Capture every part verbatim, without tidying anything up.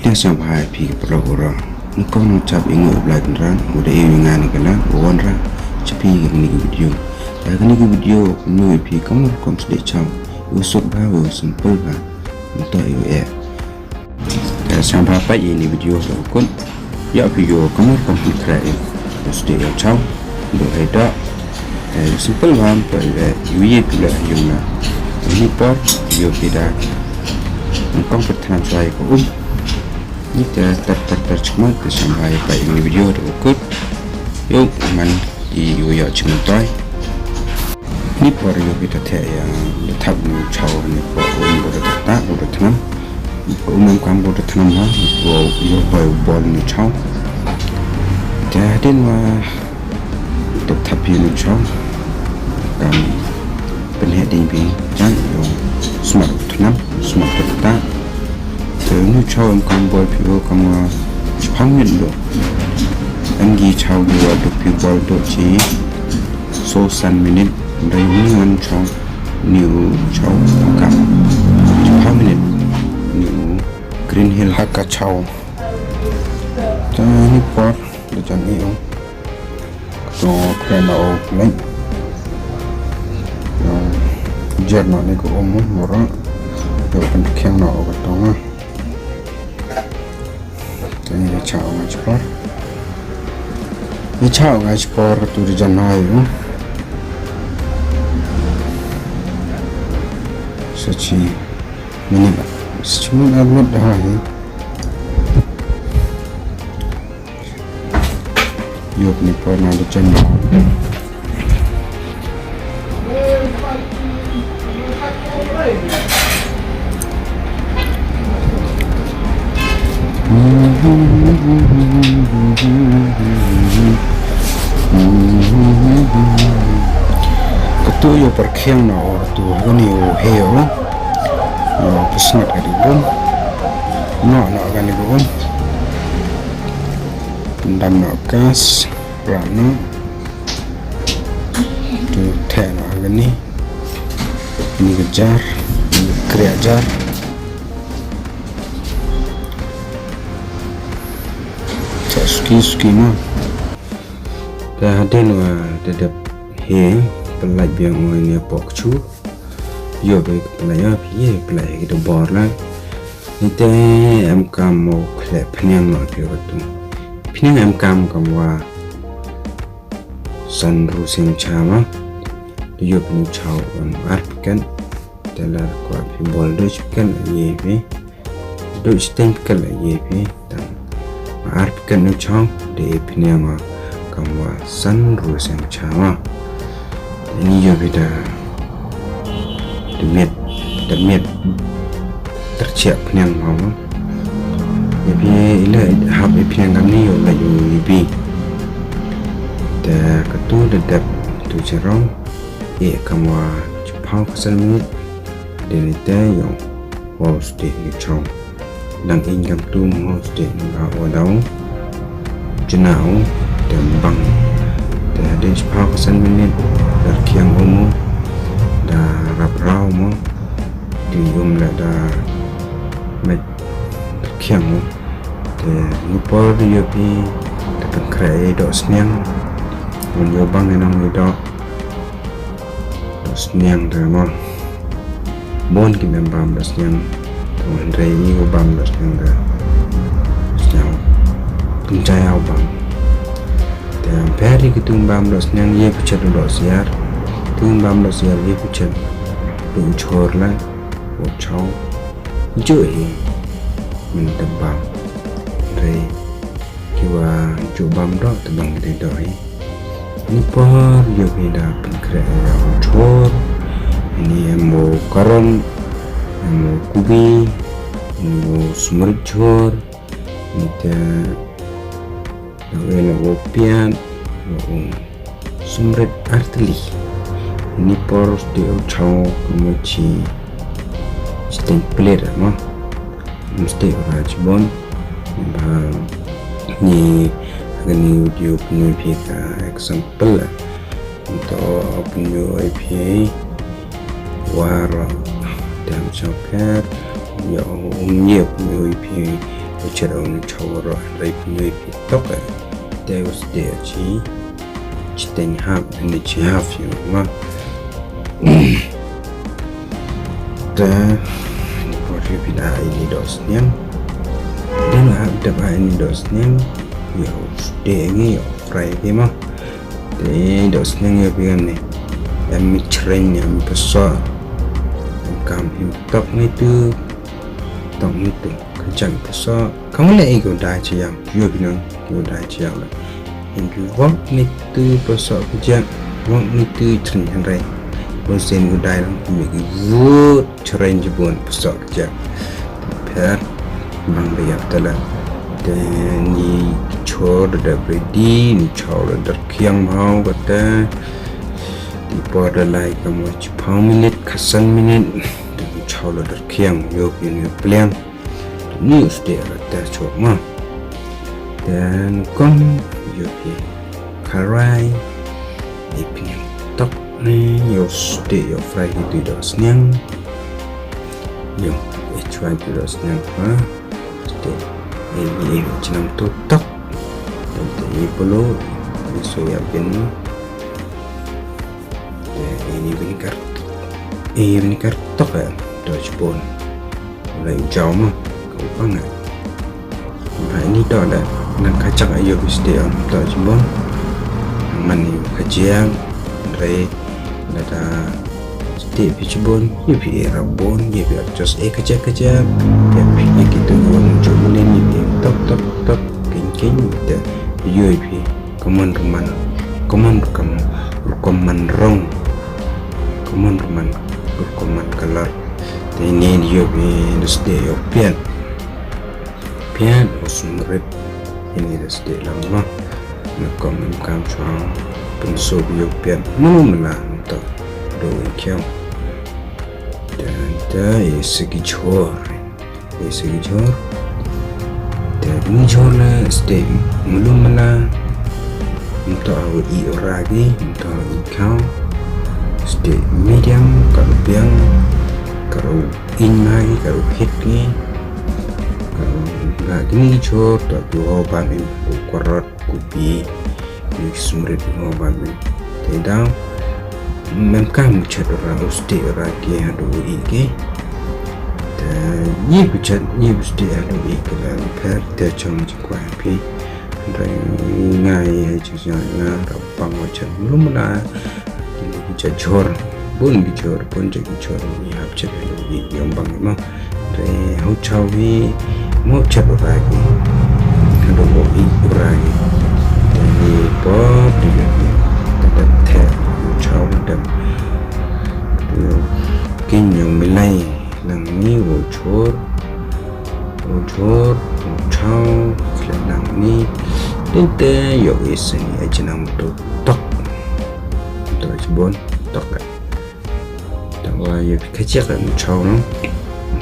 Te sngewbha ïa phi ki paralok baroh. Nyngkong nyngkong ïa u Blai Kynrad u da ai ïa nga ne ka lad u wanrah sha phi ha kane ka video. Te ha kane ka video u pynïoh ïa phi kumno rukom sdieh chaw u suk bha u simple bha. Nto ïa u eh. Te sngewbha peit ïa kane ka video haduh kut. Ïa phi ïoh kumno rukom pynkhreh ïa u sdieh ïa u chaw. Duh hei doh. Te simple bha, peit ïa u ïeit u leh ha ïing la. Ïa kane por ïoh phi da nyngkong phi thnam shuwa ïa ka um. Ni te ter ter ter chikmat te sngewbha ïa peit ïa kane ka video haduh kut. Ïoh man ïa u ïoh chikmat toi. Ni por ïoh phi da theh ïa da thap ïa u chaw ni por um ba da thap ba da thnam. Ka um em kam ba da thnam ha. Ïoh ïoh hoi u bol ïa u chaw. Te hadien wa Te thap phi ïa u chaw. Kam pynheh ding phi jan ïa u smat u thnam, smat u thnam. Te ïa u chaw em kam bol phi u kam, uh, shiphew minit duh. Em ki chaw ki wa duh phi bol duh chi so san minit. Dei ni wan chaw ni u chaw em kam shiphew minit ni u Green Hill ha ka chaw. Te ni por da jan i ong. Kato kren na o kren. Jer na ni ko omo mora. Yo kan khen na o kato nga. Te ni cha o nga chipor. Ni cha o nga chipor tu di jan na yo. Sachi minit. Sachi minit admit dah hai. Ïoh ni por na da jan. Katu ïoh pyrkhiang na o tu ha ni u he o. Ïoh pysngat ka di bun. No no ka ni bun. Dam na gas. Rah noh. Tu theh noh ha kane. Kane ka jar. Kane ka kriah jar. Sa suki suki noh. Te hadien wa te dep he, pyllait biang oi ne pok chu. Ïoh be pyllait ïoh phi pyllait he ki da bor la. Ni te em kam mo khleh phniang noh phi wa tu. Phniang em kam kam wa san ru seng cha ma. Te ïoh phi chaw em ar pket. Te la kwa phi bol do chi pket la ye phi. Do chi teng pket la ye phi. Tang ma ar pket nu chaw de phniang ma kam wa san ru seng cha ma. Ni ïoh phi da da miet da miet ter chiak phniang ma ma. Ïa phi ila hap ïa phniang kam ni ïoh la ïoh ïa phi. Te katu da dep tu cherong. Ïa kam wa chiphaw ka san minit. Dei ni te ïoh wow sdeh ïa chaw. Dang ing kam tu mo sdeh ni ba wa daw. Jna u te bang. Te dei chiphaw ka san minit. Dar khiang u mo. Da rap raw mo. Di um le da met khiang mo. Te ni por ïoh phi te pynkhreh ïa doh sniang. Mon ïoh bang ïa nang ïa doh. Doh sniang te mo. Bun ki mem bam doh sniang. Te mo hynrei i u bam doh sniang te. Sniang. Pynjai u bam. Te pher ïa ki tu bam doh sniang ïa phi chet doh siar. Tu bam doh siar ïa phi chet. Tu chor la. U chaw. Ju hi. Min te bam. Hynrei. Ki wa ju bam doh te bang te doh hi. Ni por ïoh phi da pynkhreh ïa u chor. Ni em u karon, em u kubi, em u smrit chor. Ni te da u ïa u piat, u smrit artylli. Ni por sdeh u chaw kumno chi, chi teng plet mo. Mesti ora chibon. Ba ni ha kani video pynmih phi ka example la. Nto pynmih phi war dam chapet. Yo um ye pynmih phi Ïa u chit u ni chaw ro rei pynwei pi tok eh. Te u sdeh chi. Chiteng hap ni chi hap ïa ma. Te ni por ri pi da ini dos niang. Dan hap da ba ini dos niang. Ïa u sdeh ngi ïa u fry ki ma. Te dos niang ïa pi kan ni. Em mi chreng ïa mi peso. Em kam hi tok ni tu. Tok ni tu. Kan chang peso. Kamu le ego dai chi yang. Yu binang ego dai chi yang. Ego wang ni tu peso kejang. Wang ni tu chen henrai. Pun sen ego dai lang mi ego wut chen jibun peso kejang. Pher bang bayap tala. Te ni chor da bredi ni chor da kiang mau kata. Di por da lai kamu chi pau minit kasan minit. Te ni chor da kiang yok ni pliang. Ni usdeh rata chok ma. Dan kon yu pi karai. Ipin tok ni yu usdeh yu fry ki tu dos niang. Yu i chwai tu dos niang ha. Usdeh i i chnam tu tok. Dan te i polo i soya bean. Ini vinegar. Ini vinegar tok eh. Dutch bone. Lai jauh mah. Kau pangai. Nah ini tok dah. Nang kacang ayo bisdeh am Dutch bone. Man ni kajian. Rai nada sdeh pitch bone. Ye pi era bone. Ye pi just eh kacang kacang. Ye pi ye gitu bone. Jumlin ye pi tok tok tok. King king. Ye pi. Kaman ruman, kaman rukam, rukaman rong, kaman ruman, rukaman kalar. Te ini dio bi dusde dio piat, piat usmrit ini dusde lam ma. Nakom em kam chuang, penso dio piat mulu mena untuk do kiau. Dan da isi ki jhor. Isi ki jhor. Te ni jhor na sdeh mulu mena. Nto awu i oragi, nto i kau. Sdeh medium, karu biang, karu in magi, karu hit ni. Karu na kini jhor, to tu ho ban in, tu korot. Kupi ni sumrit ngo ba mi. Te dau mem kam chat ora usti ora ki hadu i ki. Te ni bu chat ni bu sti hadu i ki la per te chong ji kwa pi. Rai ngai hai chu ja nga ra pang wa chat lumna. Ki jhor, bun ki jhor, bun jhor ki jhor ni hap chet ni yom bang ma. Re hau chau hi mo chet ba ki. Hadu bo i ba ki. Ni pop di ni. Tata te chau dem. Kin yong milai nang ni wo jhor. Wo jhor, wo chau, khle nang ni. Din te yo i seni a jinam tu tok. Tok chibon tok. Tawa ïa phi khajiak em chaw no.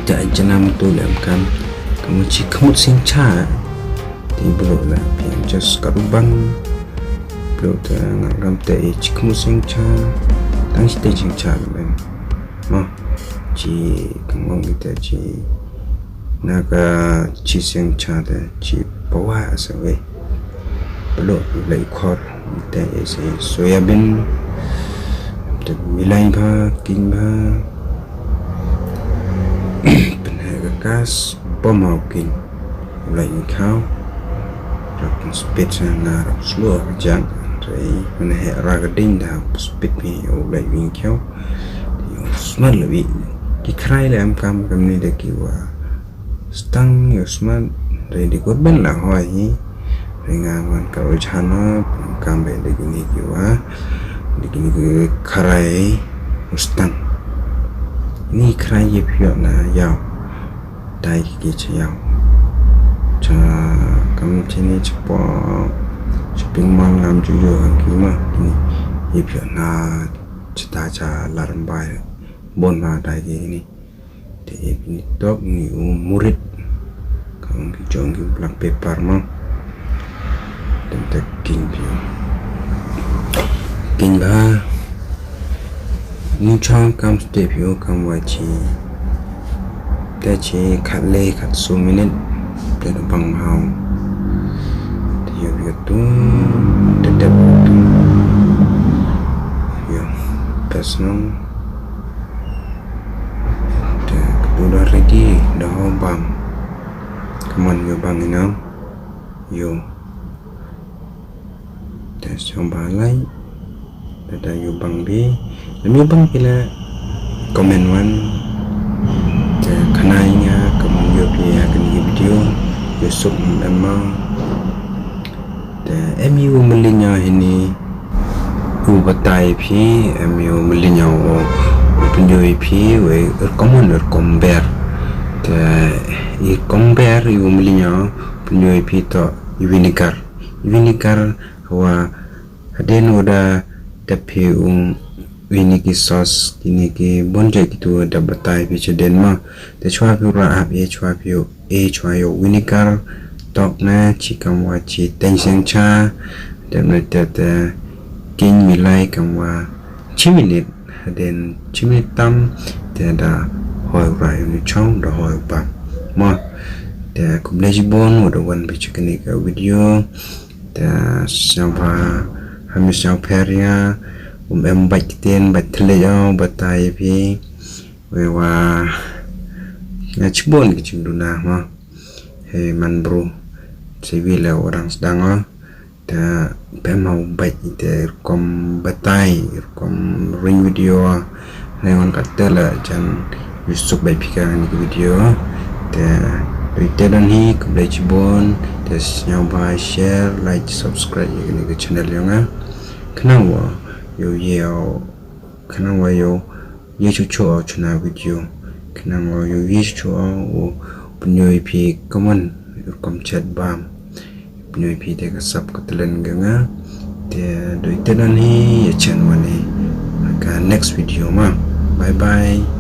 Ta jana mtu lem kan. Kamu chi khmut sing cha. Ti bro la phi just ka rubang. Bro ta ngam kam te chi khmut sing cha. Tang chi te sing cha lem. Ma chi kangong kita chi. Na ka chi sing cha te chi pawa sa we. Pelo lei khor te isi soya bean te milai ba king ba. Pynhe ka kas pom hau king. Lei khau. Rap spit sa na rap slow jang. Te pynhe ra ka ding da spit ni lei khau. Yo smat le wi. Ki khrai le am kam kam ni de ki wa. Stang yo smat re di kut ben la hoi hi. Re nga man ka ro chana kam be de kini ki wa. De kini ki khrai stang. Ni khrai ye pyo na yau. Tai ki cha yau. Cha kam chini chapo. Shopping mall ngam chu yo ang ki ma. Ni ye pyo na chita cha lar bai. Bon ma tai ki ni. Te ip ni tok ni u murit. Kam ki jong ki black pepper ma. Tem te king phi. King ba. Ni chang kam step yo kam wa chi. Te chi khat le khat so minute. Te da bang bha. Te ïoh ïoh tu. Te dep tu. Ïoh. Personal. Te ka tu da ready da ho bang. Come on, ïoh bang ina. Ïoh. Te sngewbha like. Te da ïoh bang bha. Lem ïoh bang phi la comment wan. Te khana ïa nga kumno ïoh phi ïa kane ka video. Ïoh suk em ma. Te em ïoh mlien ïa hini. U batai phi, em ïoh mlien ïa u. U pynjoi phi, u er komon er komber. Te i komber ïoh mlien ïa u pynjoi phi to i vinegar. I vinegar wa hadien u da dep phi u ini ki sauce, ini ki bun jait kitu da batai phi chadien ma. Te chwa phi u rah hap e chwa phi u e chwa ïoh vinegar tok na chi kam wa chi teng seng cha. Te na te te king milai kam wa chi minit hadien chi minit tam te da hoi u rah ïa u chong da hoi u bang. Ma te khublei chibun u da wan phi cha kane ka video. Te sngewbha ha mi sngewpher ïa um em bad ktien bad thlei ïa u batai phi. Wei wa nga chibun ki chingduna ma. Hei man bru. Sewi le orang sedang o. Te pem ha u bad te rukom batai rukom ring video. Hei wan kata la jan wisuk bad phi ka ni video. Te ite don hi khublei chibun. Te sngewbha share, like, subscribe ïa kane ka channel ïa nga. Khnang wa ïoh ïoh khnang wa ïoh ïoh chuh chuh ïa u chuna video. Khnang wa ïoh ïoh chuh chuh ïa u pynjoi phi komon rukom chet bam. Pynjoi phi te ka sap ka tlen ka nga. Te doi te don hi ïa chen wan hi ka next video ma. Bye bye.